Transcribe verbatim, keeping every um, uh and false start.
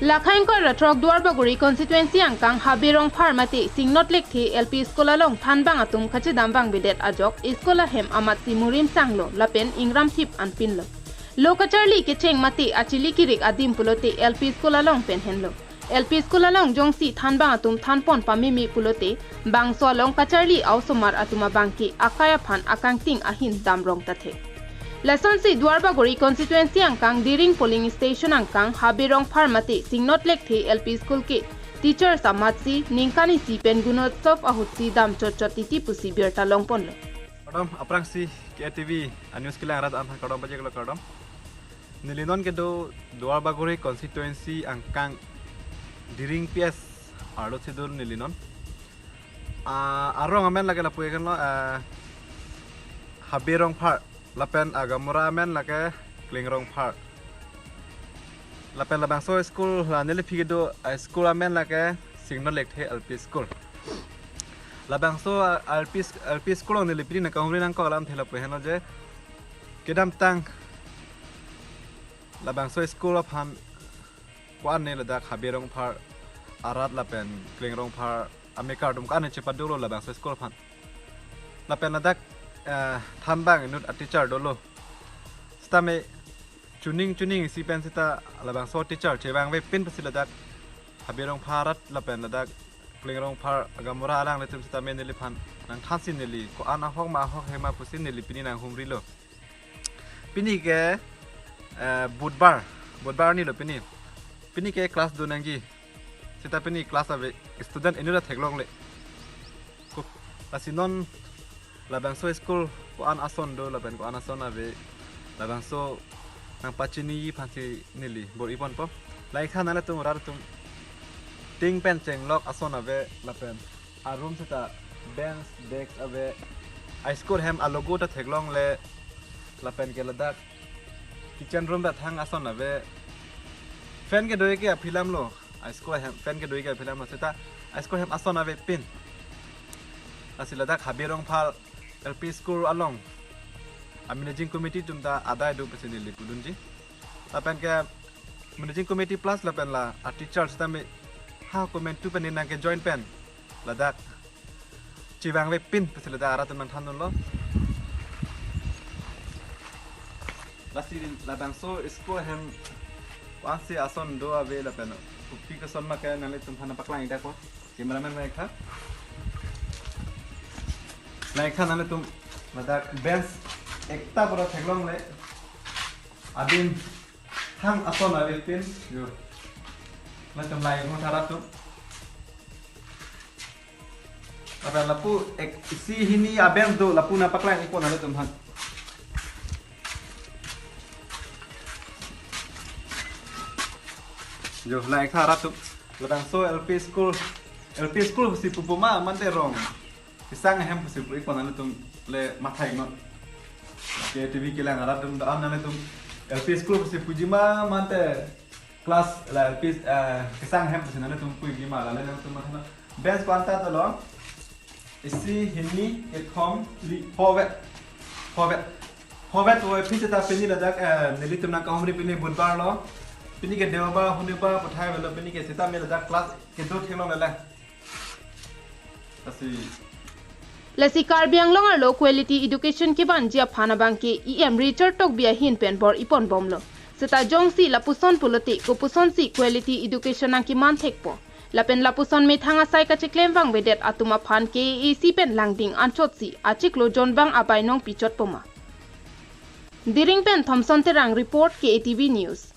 Lakhai ingkoi ra throk Duarbagori constituency angkang Habe Rongphar mate Singnot Lekthe L P School along thanbang atum kachedam vangvedet ajok school ahem amatsi murim sanglo lapen ingram thip anpinlo. Lo kacharli kecheng mate achili kirik adim pulote L P School along pen henlo. L P School along jongsi thanbang atum thanpon pameme pulote bangso along kacharli a-osomar atum abangke akai aphan akangting ahin damrong tathe. Lasonsi Duarbagori constituency angkang Diring polling station angkang Habe Rongphar mate Singnot Lekthe L P School ke teachers amatsi ningkan isi pen Gunotsav ahutsi dam chotchot titi pusi birta longponlo. Kardom, aphrangsi K A T V a-news kelang arat aphan kardom pajirlo, kardom. Neli non kedo Duarbagori constituency angkang Diring P S arlo si do neli non. Ah, arong amen lake lapu ekenlo, ah, Habe Rongphar, lapen agamura amen lake Kling Rongphar. Lapen labangso school la neli aphi kedo, ah, school amen lake Singnot Lekthe L P School. Labangso, ah, L P s-, L P School along neli pini nangkahumri nangkok alamthe lapu henlo je, kedamtang labangso school aphan ko-an ne ladak Habe Rongphar arat lapen Kling Rongphar amekar atum ko-an ne chepadolo labangso school aphan. Lapen ladak, eh, thanbang inut a-teacher dolo. Sitame chuning chuning isi pen sita labangso teacher chevangvepin pusi ladak Habe Rongphar arat lapen ladak Kling Rongphar agamura alanglitum sitame neliphan nangthansi neli ko-an ahok ma ahok he ma pusi neli pini nanghumrilo. Pini ke, eh, Budbar, Budbar arni lo pini. Pini ke class do nangji. Sita pini class ave, student inut ta theklongle. Ko, lasi non labangso school ko-an ason do lapen ko-an ason ave, labangso nangpachini aphansi neli bor-iponpo. Lahai than nanglitum rat atum ting pen chenglok ason ave lapen a-room sita bench, desk ave. A-school hem a-logo ta theklongle. Lapen ke ladak kitchen room ta thang ason ave. Fan kedo-ik ke aphi alamlo. A-school hem fan kedo-ik ke aphi alamlo. Sita a-school hem ason avepin. Lasi ladak Habe Rongphar L P School along a-managing committee atum ta adai do pusi neli pudunji. Lapen ke managing committee plus lapen la a-teacher sitame ha komantu pen nangkejoin pen ladak chevangvepin pusi ladak arat atum nangthandunlo. Lasi labangso school ahem ko-ansi ason do ave lapen kopi koson ma ke nanglitum aphan nangpaklang-ik dakpo. Cameraman nangtha. Nangtha nanglitum ladak bench ekta pura theklongle. Adim thang ason avepin, jo. Nangtum lahai mo tha rat atum. Lapen lapu ek isi hini a-bench do, lapu nangpaklang-ikpo nanglitum aphan. Jo, lahai tha rat atum. Labangso L P school, L P school si pupu ma mate rong kesang ahem pusi pu-ikpo nanglitum le matha-iknon. K A T V kelang arat atum do-an nanglitum L P school pusi puji ma mate class la L P, eh, kesang ahem pusi nanglitum pu-ikji ma, lale nanglitum matha-iknon. Bench ko-anta dolo. Isi, hini, kethom, phli, phovet. Phovet. Phovet ave pin sita pini ladak, eh, nelitum nangkahumri pini Budbar lo. Pini ke Deobar, Honibar, puthai avelo pini ke sitame ladak class kedo theklongle. Lasi. Lasi Karbi Anglong arlo quality education kevanji aphan abangke E M Richard Tokbi ahin pen bor-iponbomlo. Sita jongsi lapuson pulote kopusonsi quality education nangkeman thekpo. Lapen lapuson methang asai kacheklem vangvedet atum aphan K A A C pen langding anchotsi achiklo jonbang abai nangpichotpo ma. Diring pen Thomson Terang report, K A T V News.